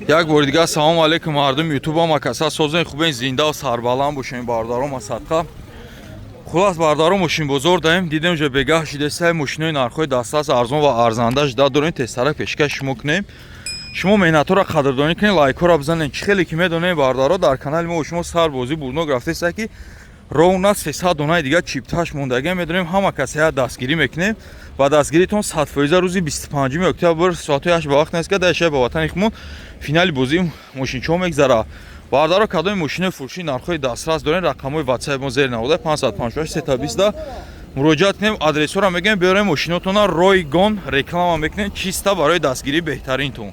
Як бори дигар салому алейкум, мардуми ютубам, акаса созен, хубен, зинда сарбаланд бошем, бародаром, асадқа. Хулас, бародаром, мошинбозор даем, дидем, уже бегаҳ шидесай, мошинои нархҳои дастрас, арзон ва арзанда жда дорем, тезтара пешкаш шумо кунем. Шумо меҳнатҳоро қадрдонӣ кунед, лайкҳоро бизанед. Чӣ хеле ки медонем, бародаро, дар канали мо шумо сарбозӣ бурнок рафтеста, ки ровно 300 донаи дигар чипташ мондагия. Медонем, ҳама касея дастгирӣ мекунем ва дастгиритон 100%. Рӯзи 25 октябр, соатҳои 8 ба вақт нест, ка дар ба ватани худмон финали бозии мошинчиҳо мегзарад. Бародаро, кадоми мошинои фурӯшии нархҳои дастрас дорем, рақамҳои ватсап мо зери навода 556 320 муроҷиат кунем. Адресҳоро мегӯем, биёрем мошинотона, ройгон реклама мекунем, чиста барои дастгирии беҳтаринтон.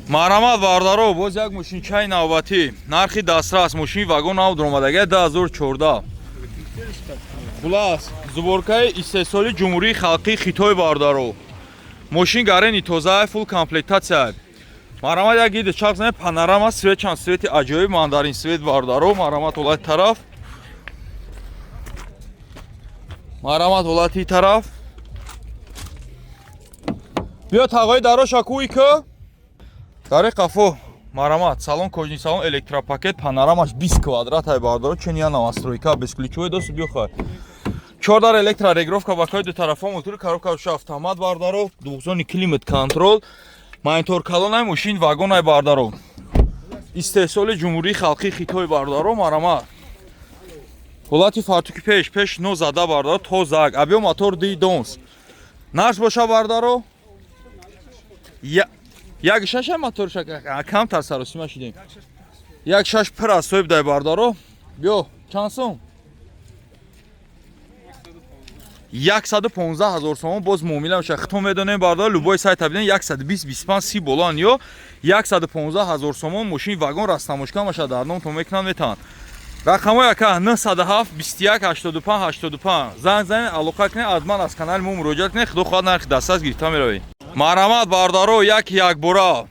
Марҳамат, бародаро, боз як мошинчаи навбатӣ, нархи дастрас, мошини вагон нав дуромадагия, 2014. Хулас, сборкаи истеҳсоли Ҷумҳурии Халқии Хитой, бародаро. Мошин гарени тоза, фулл комплектация. Марҳамат, як гиди чарх зане, панорама, свет, чанд свети аҷоиб, мандарин свет, бародаро. Марҳамат, ҳолати тараф, марҳамат, ҳолати тараф. Биё, тағои дароша куи ку дари қафо. Марҳамат, салон кожаный салон, электропакет, панорамаш 20 квадрат ай, бародаро, чен я новостройка, бесключевой доступ. Биё, хай, чордар электрорегулировка бакои ду тарафа, мотори коробка автомат, бародаро, двухзонный климат контроль, монитор калонай, мошин вагонай, бардаро, истеҳсоли Ҷумҳурии Халқии Хитой, бардаро. Марҳамат, ҳолати фартуки пеш, пеш но зада, бардаро, тозак, абё мотор ди донс. Нарх боша, бардаро, як шаша моторша камтар саросима шидем, як шаш пир аз соҳиб дай, бардаро. Биё, чанд сом? 115 ҳазор сомон, боз муомила мешавад. Хитон медонем, бардар, любой сайта бинед, 120, 25, 30 болоан. Ё 115 ҳазор сомон мошини вагон, растамошка мешавад, дар номтон мекунанд, метаванд. Рақамҳои ака 907 21 85 85, занг занед, алоқа кунед, аз ман, аз канали мо муроҷиат кунед. Худо хоҳад, нархи дастрас гирифта меравед. Марҳамат, бардаро, як якбора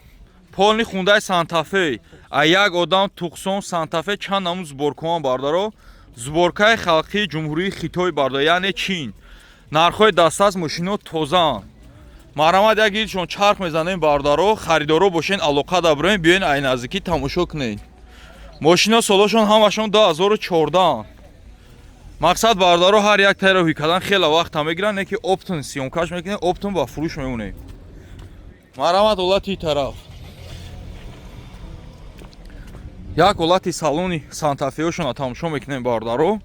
полный хундаи Сантафе, а як одам Туқсон Сантафе, чанд намуд сборкоан, бардаро, сборкаи халқии Ҷумҳурии Хитой, бардаро, яъне Чин, нархҳои дастрас, мошино тозаанд. Марҳамат, як гирдшон чарх мезанем, бардаро. Харидоро бошен, алоқа даброем, биёен, ай наздикӣ тамошо кунед. Мошино солошон ҳамашон 2014. Мақсад, бардаро, ҳар як тайро ҳуй кардан хеле вақта мегиранд, не ки оптом съёмкаш мекунем, оптом ба фурӯш мемонем. Марҳамат, ҳолати тараф, як ҳолати салони Сантафеошона тамошо мекунем, бардаро.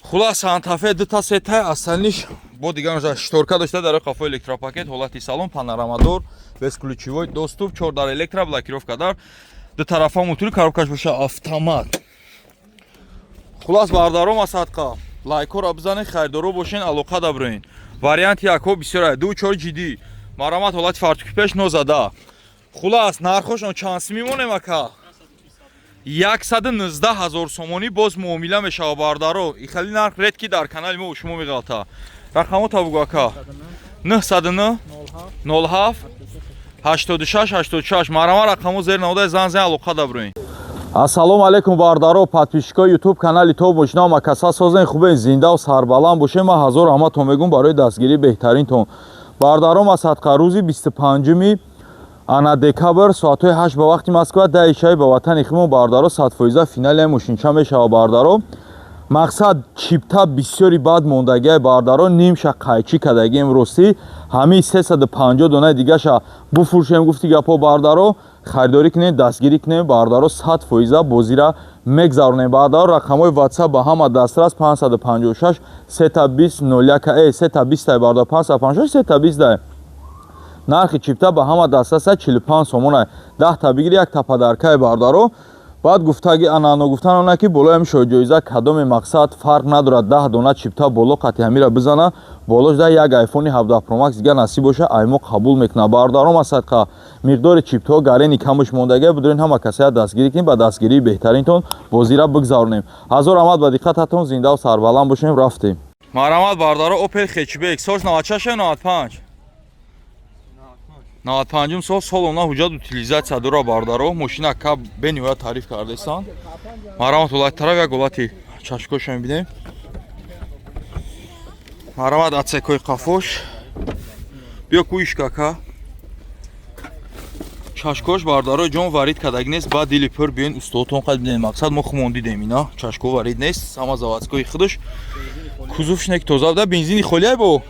Хулас, Сантафе дута сетай асалниш бо дигар шторка дошта, дар қафо электропакет, ҳолати салон панорамадор, бесключевой доступ, чор дар электро, блокировка дар ду тарафа, мотори коробкаш боша автомат. Хулас, бардаром, асадқа лайкҳоро бизанед, харидоро бошен, алоқа даброен. Варианти якҳо бисёр, ду чор ҷиддӣ. Марҳамат, ҳолати фартуки пеш нозада. Хулас, нархошон чанд си мемонем, ака? 119 ҳазор сомонӣ, боз муомила мешава, бардаро. Ихали нарх редки дар канали мо шумо меғалта. Рақамота бугу, ака. 909 07 86 86. Марҳамат, рақамо зер навода, зан зан, алоқа даброен. Ассалому алайкум, бардаро, подписчикои ютуб канали Топ Мошина, макаса созен, хубен, зиндаву сарбаланд бошем. Ман ҳазор раҳматон мегӯм барои дастгирии беҳтаринтон, бардаром. Аз садқа рӯзи 25 ана декабр, соатҳои 8 ба вақти Москва, 10 шаби ба ватани химон, бардаро, 100% финали мошинча мешава, бардаро. Мақсад, чипта бисёри бад мондагиай, бардаро, нимша қайчӣ кардагием. Ростӣ, ҳамаи 350 донаи дигаша буфурӯшем, гуфти гапҳо, бардаро. Харидорӣ кунем, дастгирӣ кунем, бардаро, 100% бозира мегзаронем, бардаро. Рақамҳои ватсап ба ҳама дастрас: 556 320 01 320, бардаро, 556 320 дай. Нархи чипта ба ҳама дастрас 45 сомона, 10 та бигири, якта подаркай, бардаро. Баъд гуфтаги анано гуфтан она ки болои ҳами шоҳҷоиза кадоме, мақсад, фарқ надорад, 10 дона чипта боло қати ҳамира бизана, болош да як айфони 17 Pro Max дига насиб боша, аймо қабул мекунад, бародаром. Асадқа миқдори чиптаҳо гарени камуш мондагия, бидорен, ҳама касая дастгирӣ кунем, ба дастгирии беҳтаринтон бозира бигзаронем. Ҳазор раҳмат ба диққататон, зиндаву сарбаланд бошем. Рафтем. Марҳамат, бардаро, Опел Хэтчбек, сол 96, 95, 95 сол, солона ҳуҷҷат утилизация дора, бардаро. Мошина ка бениҳоят таъриф кардастанд. Марҳамат, ҳолати тараф, як ҳолати чашкоша мебинем. Марҳамат, отсекои қафош. Биё, куишка, ка. Чашкош бардаро ҷон варид кадаги нест, ба дили пур биён устодтон қад бинед. Мақсад мо хумон дидем ина, чашко варид нест, сама заводской худаш. Кузов шнек тоза буда, бензини холия бо.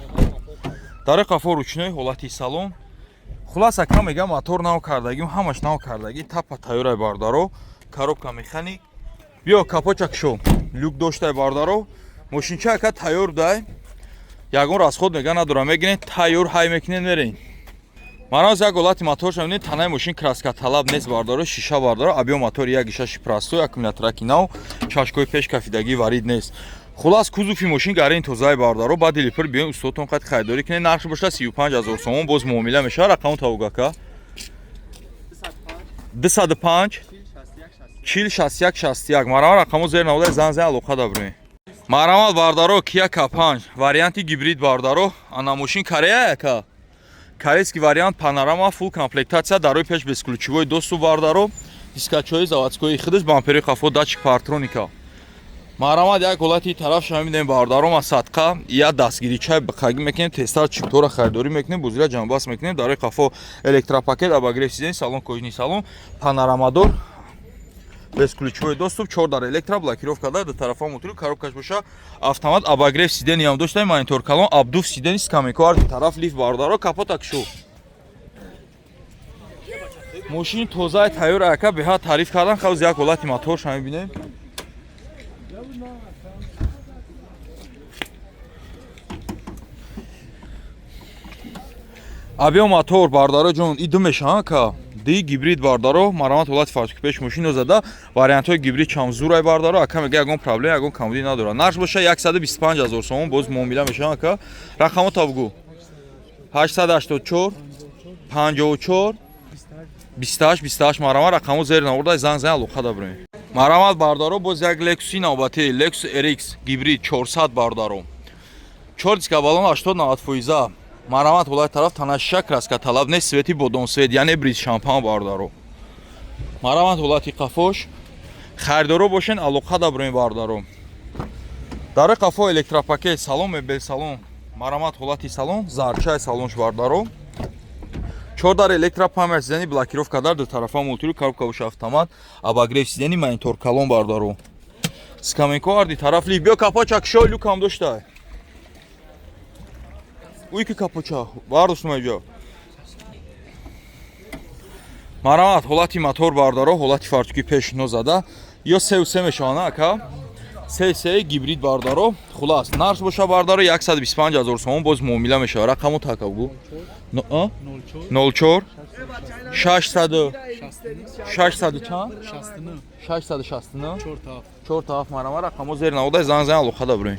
Дар қафо ручной ҳолати салон. Хулас ака мега мотор нав кардагим, ҳамаш нав кардаги, тапа тайёрай бардаро, коробка механик. Биё капоча кшо, люк доштай бардаро. Мошинча ака тайёр дай. Ягон расход мега надора, мегирен тайёр ҳай мекунен мерен. Мароз як ҳолати моторша мебинед, танаи мошин краска талаб нест бардаро, шиша бардаро, объём мотори як шаши простой, аккумулятораки нав, чашкои пеш кафидагӣ варид нест. Хулас кузови мошин гарин тозаи бардаро, ба дили пур биён устодтон қад харидорӣ кунед. Нархш бошад 35 000 сомон, боз муомила мешавад. Рақаму тавугака 205 40 61 61. Марама рақамо зер навода зан зан алоқа дабрем. Марамат бардаро, Kia K5 варианти гибрид бардаро, ана мошин Корея яка. Корейский вариант, панорама, фулл комплектация, дарои пеш бесключевой доступ бардаро, дискачои заводской худаш, бампери қафо датчик парктроника. Марамат як ҳолати тараф шама мебинем бардаро, ма садқа я дастгиричай бақагӣ мекунем, тезтар чиптора харидорӣ мекунем, бузира ҷанбас мекунем. Дарои қафо электропакет, обогрев сиденье, салон кожаный салон, панорамадор, бесключевой доступ, чор дар электро, блокировка дар ду тарафа мотори, коробкаш боша автомат, обогрев сиденье ҳам дошта, монитор калон, обдув сиденье, скамейка ар тараф лифт бардаро, капота кшу. Мошини тозаи тайёр ака, беҳад таъриф кардан. Хавз як ҳолати моторша мебинем. Объём мотор бардаро ҷон и ду мешава ака. Ди гибрид бардаро, марамат ҳолати фарчки пеш мошин зада, вариантҳои гибрид чам зурай бардаро, ака мега ягон проблема, ягон камбудӣ надорад. Нарх боша 125 000 сомон, боз муомила мешава ака. Рақамо табгу 884 54 28 28. Марама рақамо зер навурда занг зан алоқа дабрем. Марамат бардаро, боз як Lexus навбати Lexus RX гибрид 400 бардаро. 4 диска баллон 80-90 фоиза. Марамат ҳолати тараф тана шиша краска талаб нест, цвети бодом цвет, яъне бриз шампан бардаро. Марамат ҳолати қафош. Харидоро бошен алоқа даброем бардаро. Дари қафо электропакет, салон мебел салон. Марамат ҳолати салон, зарчаи салонш бардаро. Чор дар электропамер сиденье, блокировка дар ду тарафа мултиру, коробка боша автомат, обогрев сиденье, монитор калон бардаро. Скамейка арди тараф лифт. Биё капоча кшо, люк ҳам доштай. Уй ки капоча бардоштум иҷо. Марамат ҳолати мотор бардаро, ҳолати фартуки пеш нозада. Ё се мешавад ака. Се гибрид бардаро. Хулас нарх боша бардаро 125 000 сомон, боз муомила мешавад. Рақамо така бугу. 04 600 600 чанд? 669 4 7. Марама рақамо зер навода занг зан алоқа дабрем.